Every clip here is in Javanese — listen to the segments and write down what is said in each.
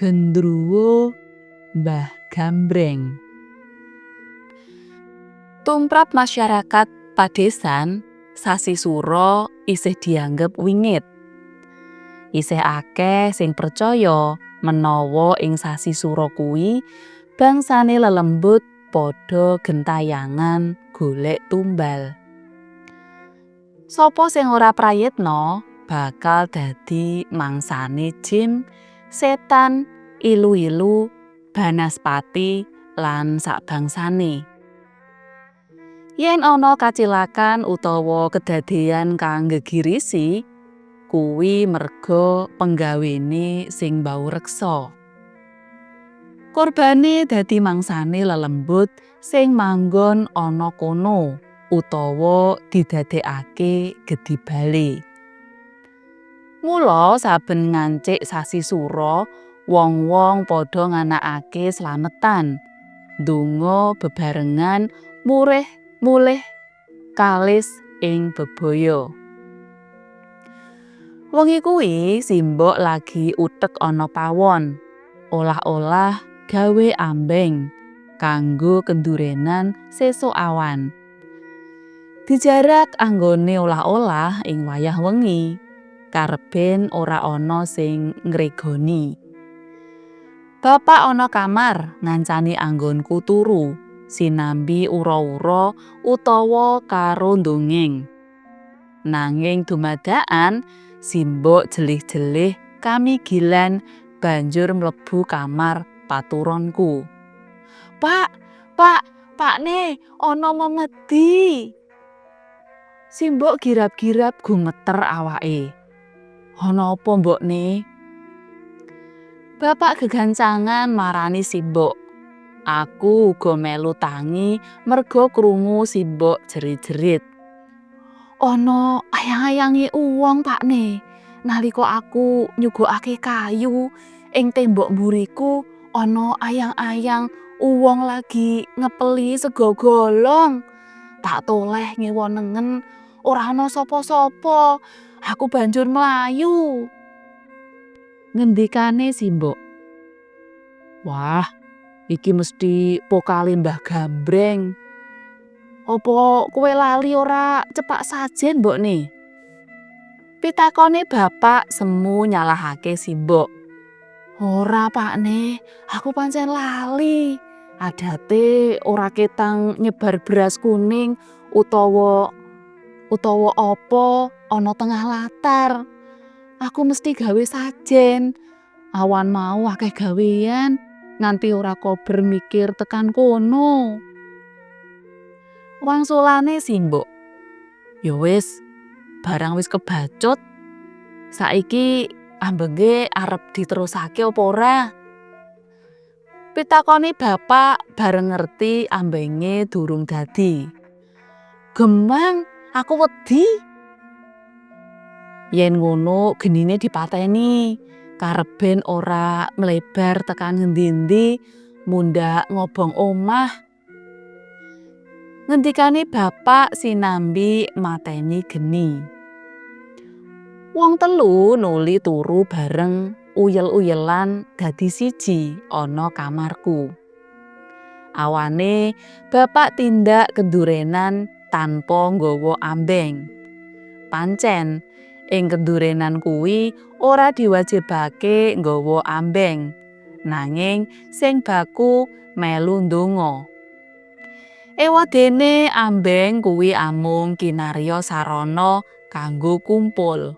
Gendruwo Mbah Gambreng. Tumrap masyarakat padesan, sasi sura isih dianggep wingit. Isih akeh sing percaya menawa ing sasi sura kuwi bangsane lelembut padha gentayangan golek tumbal. Sapa sing ora prayitna bakal dadi mangsane jin, setan, ilu-ilu, banaspati lan sabangsane. Yen ana kacilakan utawa kedadeyan kang nggegirisi, kuwi merga penggawene sing mbaureksa. Korbane dadi mangsane lelembut sing manggon ana kono utawa didadekake gedhi bale. Mula saben ngancik sasi sura, wong-wong padha nganakake slametan, ndonga bebarengan murih mulih kalis ing bebaya. Wengi kuwi simbok lagi utek ana pawon, olah-olah gawe ambeng kanggo kendurenan sesuk awan. Dijarak anggone olah-olah ing wayah wengi, kareben ora ana sing ngregoni. Bapak ana kamar ngancani anggonku turu sinambi ura-ura utawa karo ndongeng. Nanging dumadakan simbok jelih-jelih kamigilan banjur mlebu kamar paturonku. "Pak, Pak, Pakne, ana memedi." Simbok girap-girap gumeter awake. "Ana apa, Mbokne?" Bapak gegancangan marani simbok. Aku uga melu tangi merga krungu simbok jerit-jerit. "Ana ayang-ayange uwong, Pakne. Nalika aku nyugokake kayu ing tembok mburiku ana ayang-ayang uwong lagi ngepeli sega golong. Tak toleh ngiwa nengen ora ana sapa-sapa. Aku banjur mlayu." Ngendikane simbok. "Wah, iki mesti pokale Mbah Gambreng. Apa kowe lali ora cepak sajen, Mbokne?" Pitakone bapak semu nyalahake simbok. "Ora, Pakne, aku pancen lali. Adate ora ketang nyebar beras kuning utawa utawa apa ana tengah latar. Aku mesti gawe sajen. Awan mau akeh gawean nganti ora kober mikir tekan kono." Wangsulane simbok. "Ya wis, barang wis kebacut. Saiki ambenge arep diterusake apa ora?" Pitakone bapak bareng ngerti ambenge durung dadi. "Gemang, aku wedi." "Yen ngono genine dipateni, kareben ora mlebar tekan ngendi-endi mundhak ngobong omah." Ngendikane bapak sinambi mateni geni. Wong telu nuli turu bareng uyel-uyelan dadi siji ana kamarku. Awane bapak tindak kendurenan tanpa nggawa ambeng. Pancen ing kendurenan kuwi ora diwajibake nggawa ambeng, nanging sing baku melu ndonga. Ewadene ambeng kuwi amung kinarya sarana kanggo kumpul.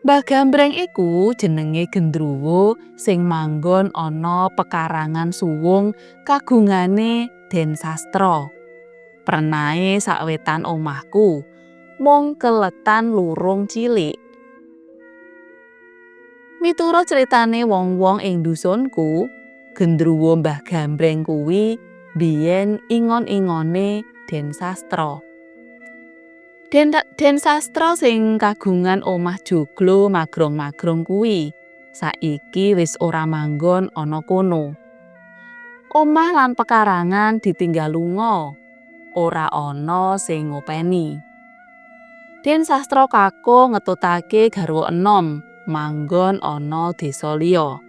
Mbah Gambreng iku jenenge gendruwo sing manggon ana pekarangan suwung kagungane Den Sastra. Prenae sawetan omahku, mung keletan lurung cilik. Miturut critane wong-wong ing dusunku, gendruwo Mbah Gambreng kuwi biyen ingon-ingone Den Sastra. Den Sastra sing kagungan omah joglo magrong-magrong kuwi saiki wis ora manggon ana kono. Omah lan pekarangan ditinggal lunga, ora ana sing ngopeni. Den Sastra kakung ngetutake garwa enom manggon ana desa liya.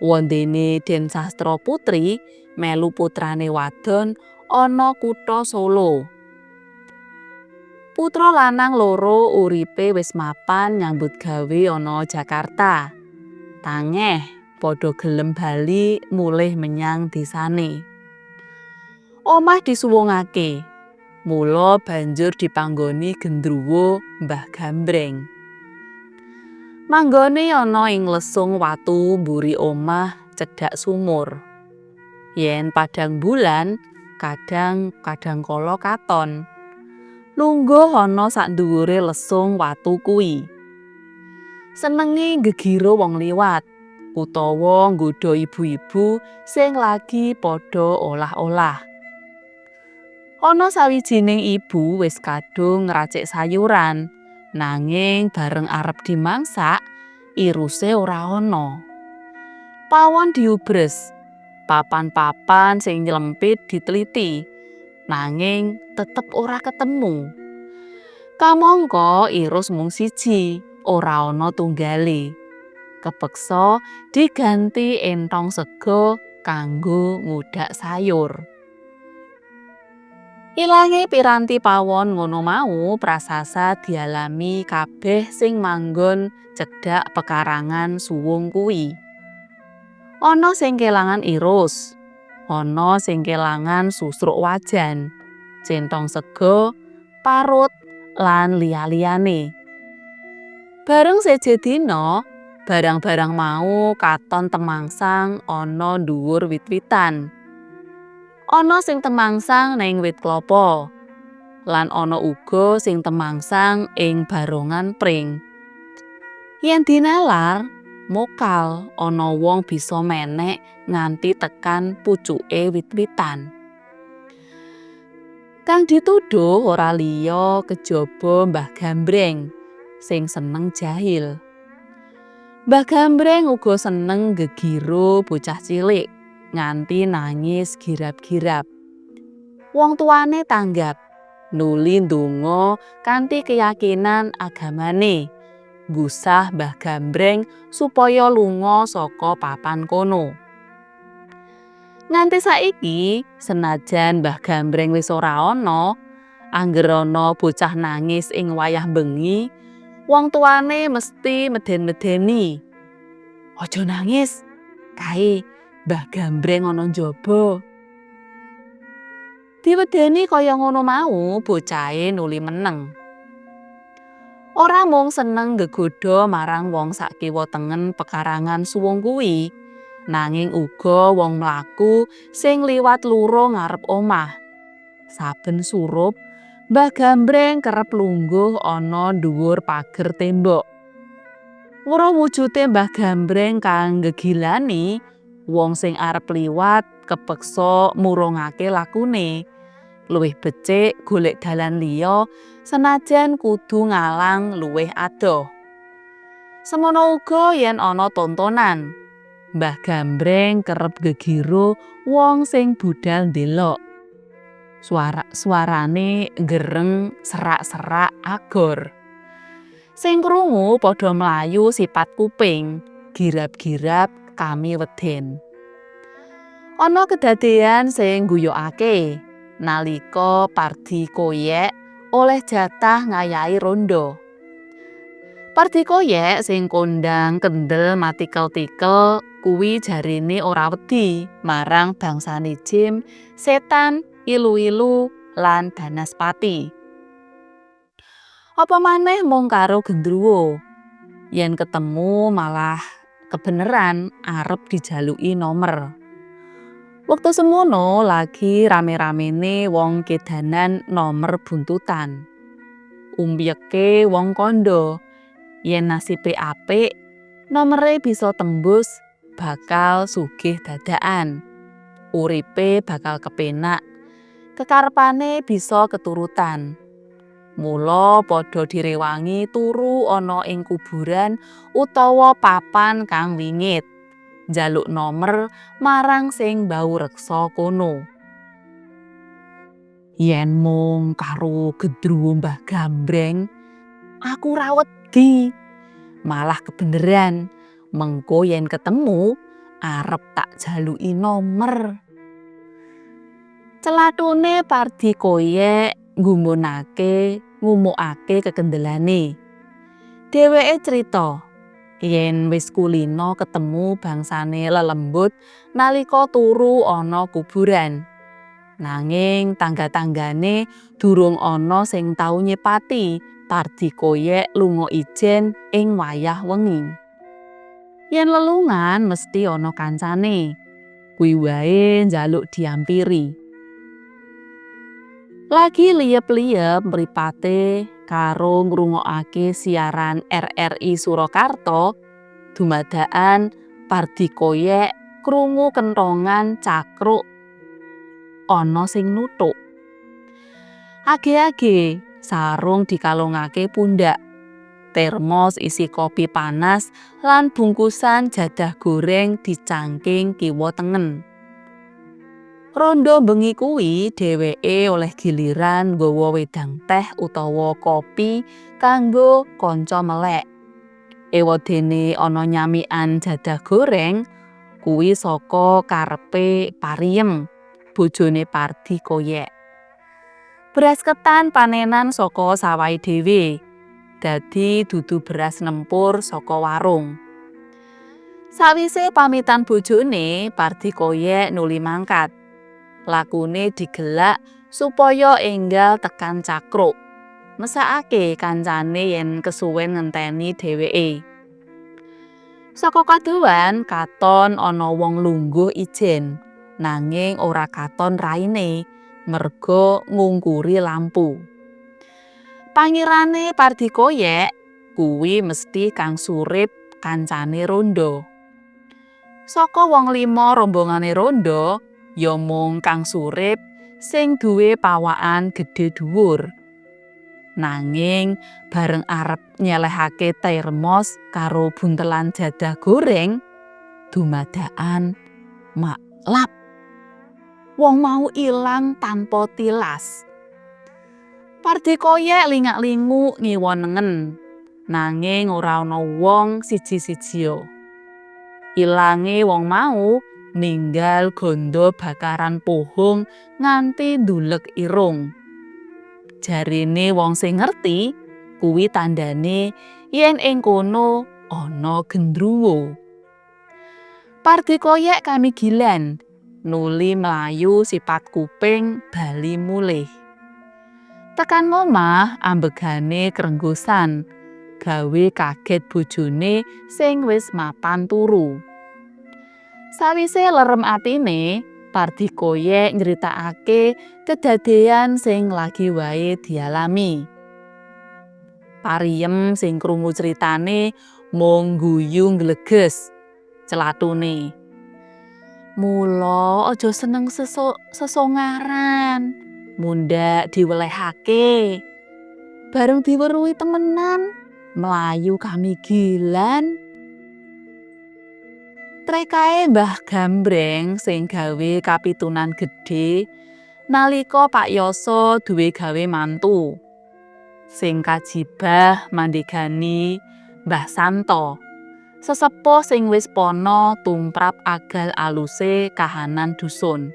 Wondene Den Sastro Putri melu putrane wadon ana kutha Solo. Putra lanang loro uripe wis mapan nyambut gawe ana Jakarta. Tangeh padha gelem bali mulih menyang desane. Omah disuwungake. Mula banjur dipanggoni gendruwo Mbah Gambreng. Manggone ana ing lesung watu mburi omah cedhak sumur. Yen padhang bulan, kadang kadangkala katon. Lungguh ana sakndhuwure lesung watu kuwi. Senenge nggegiro wong liwat utawa nggodha ibu-ibu sing lagi padha olah-olah. Ana sawijining ibu wis kadung ngracik sayuran, nanging bareng arep dimangsak, iruse ora ana. Pawon diubres, papan-papan sing nylempit diteliti, nanging tetep ora ketemu. Kamangka irus mung siji, ora ana tunggale. Kepeksa diganti entong sega kanggo ngudhak sayur. Ilange piranti pawon ngono mau prasasa dialami kabeh sing manggon cedhak pekarangan suwung kuwi. Ana sing kelangan irus, ana sing kelangan susruk wajan, centong sega, parut, lan liya-liyane. Bareng seje dina, barang-barang mau katon temangsang ana dhuwur wit-witan. Ana sing temangsang ning wit klapa, lan ana uga sing temangsang ing barongan pring. Yen dinalar, mokal ana wong bisa menek nganti tekan pucuke wit-witan. Kang dituduh ora liya kejaba Mbah Gambreng sing seneng jahil. Mbah Gambreng uga seneng nggegiro bocah cilik nganti nangis girap-girap. Wong tuane tanggap, nuli ndonga kanthi keyakinan agamane, nggusah Mbah Gambreng supaya lunga saka papan kono. Nganti saiki, senajan Mbah Gambreng wis ora ana, angger ana bocah nangis ing wayah bengi, wong tuane mesti meden-medeni. "Aja nangis, kae Mbah Gambreng ana njaba." Diwedeni kaya ngono mau, bocahe nuli meneng. Ora mung seneng nggegodha marang wong sakiwa tengen pekarangan suwung kuwi, nanging uga wong mlaku sing liwat loro ngarep omah. Saben surup, Mbah Gambreng kerep lungguh ana dhuwur pager tembok. Weruh wujude Mbah Gambreng kang nggegilani, wong sing arep liwat kepeksa murungake lakune. Luwih becik golek dalan liya senajan kudu ngalang luwih adoh. Semono uga yen ana tontonan, Mbah Gambreng kerep nggegiro wong sing budal ndelok. Suara-suarane gereng serak-serak agor. Sing krungu padha mlayu sipat kuping, girap-girap kami weden. Ana kedadean sing ngguyokake nalika Pardi Koyek oleh jatah ngayahi rondo. Pardi Koyek sing kondang kendel matikel-tikel kuwi jarene ora wedi marang bangsane jim, setan, ilu-ilu lan banaspati. Apa maneh mung karo gendruwo. Yen ketemu malah kebeneran arep dijaluki nomer. Wektu semono lagi rame-ramene wong kedanan nomer buntutan. Umpyeke wong kandha, yen nasibe apik, nomere bisa tembus bakal sugih dadakan. Uripe bakal kepenak, kekarepane bisa keturutan. Mula padha direwangi turu ana ing kuburan utawa papan kang wingit, njaluk nomer marang sing mbaureksa kono. Yen mung karo gendruwo Mbah Gambreng, aku ora wedi. Malah kebeneran, mengko yen ketemu Arep tak jaluki nomer. Celathune Pardi Koyek nggumunake ngumukake kekendelane. Dheweke crita yen wis kulina ketemu bangsane lelembut nalika turu ana kuburan. Nanging tangga-tanggane durung ana sing tau nyepati Pardi Koyek lunga ijen ing wayah wengi. Yen lelungan mesti ana kancane. Kuwi wae njaluk diampiri. Lagi liyep-liyep mripate karo ngrungokake siaran RRI Surakarta, dumadakan Pardi Koyek krungu kenthongan cakruk ana sing nuthuk. Age-age sarung dikalungake pundak, termos isi kopi panas lan bungkusan jadah goreng dicangking kiwa tengen. Rondo bengi kuwi dheweke oleh giliran nggawa wedang teh utawa kopi kanggo kanca melek. Ewadene ana nyamikan jadah goreng, kuwi saka karepe Pariem, bojone Pardi Koyek. Beras ketan panenan saka sawahe dhewe, dadi dudu beras nempur saka warung. Sawise pamitan bojone, Pardi Koyek nuli mangkat. Lakune digelak supaya enggal tekan Cakruk. Mesakake kancane yen kesuwen ngenteni dheweke. Saka kadohan katon ana wong lungguh ijen, nanging ora katon raine merga ngungkuri lampu. Pangirane Pardi Koyek kuwi mesti Kang Surip kancane rondo. Saka wong lima rombongane rondo, ya mung Kang Surip sing duwe pawakan gedhe dhuwur. Nanging bareng arep nyelehake termos karo buntelan jadah goreng, dumadakan maklap. Wong mau ilang tanpa tilas. Pardi Koyek lingak-linguk ngiwa nengen, nanging ora ana wong siji-sijia. Ilange wong mau ninggal ganda bakaran pohong nganti nduleg irung. Jarene wong sing ngerti, kuwi tandane yen ing kono ana gendruwo. Pardi Koyek kamigilan, nuli mlayu sipat kuping bali mulih. Tekan ngomah ambegane krenggosan, gawe kaget bojone sing wis mapan turu. Sawise lerem atine, Pardi Koyek nyritakake kedadean sing lagi wae dialami. Pariem sing krungu critane mung ngguyu ngleges celathune. Mula aja seneng sesongaran, mundhak diwelehake. Bareng diweruhi temenan, mlayu kamigilan. Trekae Mbah Gambreng sing gawe kapitunan gedhe nalika Pak Yasa duwe gawe mantu. Sing kajibah mandegani Mbah Santo, sesepuh sing wis pana tumrap agal aluse kahanan dusun.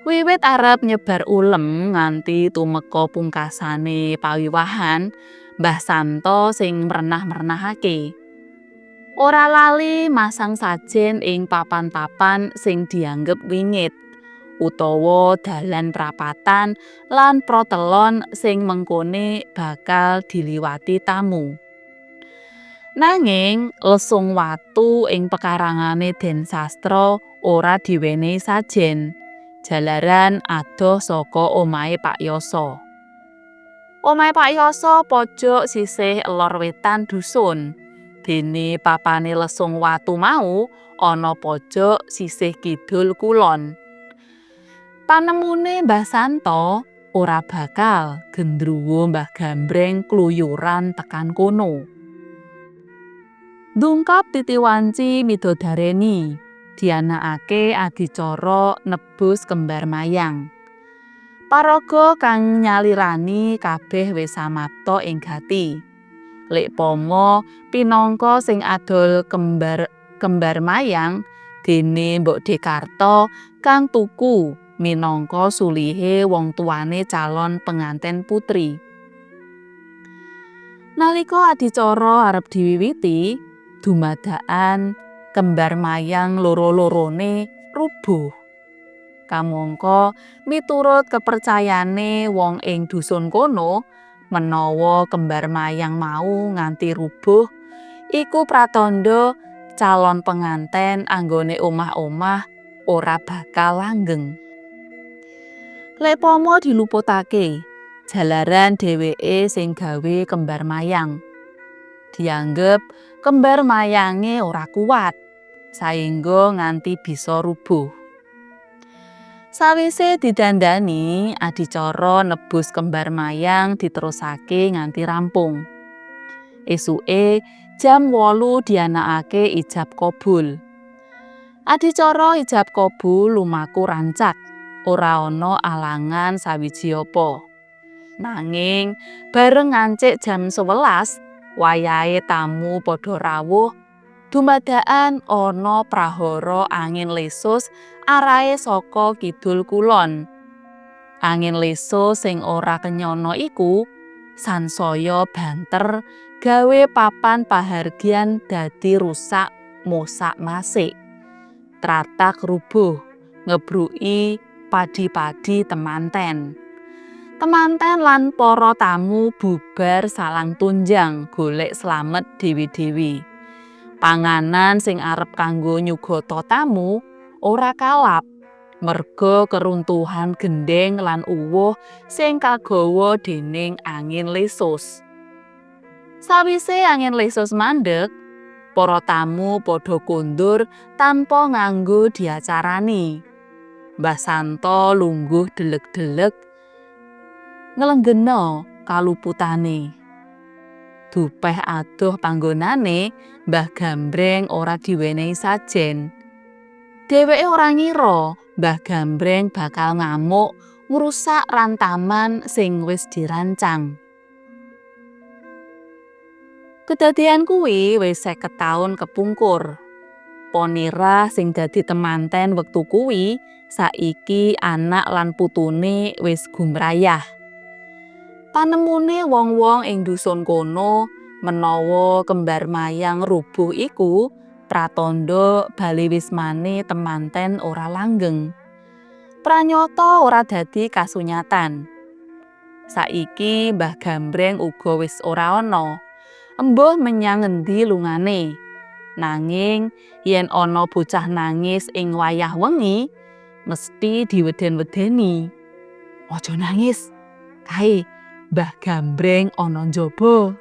Wiwit arep nyebar ulem nganti tumeka pungkasane pawiwahan, Mbah Santo sing mrenah-mrenahake. Ora lali masang sajen ing papan-papan sing dianggep wingit, utawa dalan prapatan lan protelon sing mengkone bakal diliwati tamu. Nanging lesung watu ing pekarangane Den Sastra ora diwenehi sajen, jalaran adoh saka omahe Pak Yasa. Omahe Pak Yasa pojok sisih lor wetan dusun. Dene papane lesung watu mau ana pojok sisih kidul kulon. Panemune Mbah Santo ora bakal gendruwo Mbah Gambreng kluyuran tekan kono. Ndungkap titiwanci midodareni, dianakake adicara nebus kembar mayang. Paraga kang nyalirani kabeh wis samapta ing gati. Lik pama pinangka sing adol kembar mayang. Dene Mbok Dekarta kang tuku minangka sulihe wong tuane calon penganten putri. Nalika adicara arep diwiwiti, dumadakan kembar mayang loro-lorone rubuh. Kamangka miturut kepercayane wong ing dusun kono, menawa kembar mayang mau nganti rubuh, iku pratandha calon penganten anggone omah-omah ora bakal langgeng. Lek Pomo diluputake, jalaran dheweke sing gawe kembar mayang. Dianggep kembar mayange ora kuat, saengga nganti bisa rubuh. Sawise didandani, adicara nebus kembar mayang diterusake nganti rampung. Esuke jam 8 dianakake ijab kabul. Adicara ijab kabul lumaku rancak, ora ana alangan sawiji apa. Nanging bareng ngancik jam 11, wayahe tamu padha rawuh, dumadakan ana prahara angin lesus arahe saka kidul kulon. Angin lesus sing ora kenyana iku sansaya banter gawe papan pahargyan dadi rusak mosak-masik. Tratak rubuh, ngebruki padi-padi temanten. Temanten lan para tamu bubar salang tunjang golek slamet dhewe-dhewe. Panganan sing arep kanggo nyugata tamu ora kalap merga keruntuhan gendheng lan uwuh sing kagawa dening angin lesus. Sawise angin lesus mandeg, para tamu padha kondur tanpa nganggo diacarani. Mbah Santo lungguh deleg-deleg nglenggena kaluputane. Dupeh adoh panggonane, Mbah Gambreng ora diwenehi sajen. Dheweke ora ngira Mbah Gambreng bakal ngamuk ngrusak rantaman sing wis dirancang. Kedadean kuwi wis 50 taun kepungkur. Ponirah sing dadi temanten wektu kuwi saiki anak lan putune wis gumrayah. Panemune wong-wong ing dusun kono menawa kembar mayang rubuh iku pratandha bali wismane temanten ora langgeng. Pranyata ora dadi kasunyatan. Saiki Mbah Gambreng uga wis ora ana. Embuh menyang ngendi lungane. Nanging yen ana bocah nangis ing wayah wengi, mesti diweden-wedeni. Aja nangis, kae Mbah Gambreng ana njaba.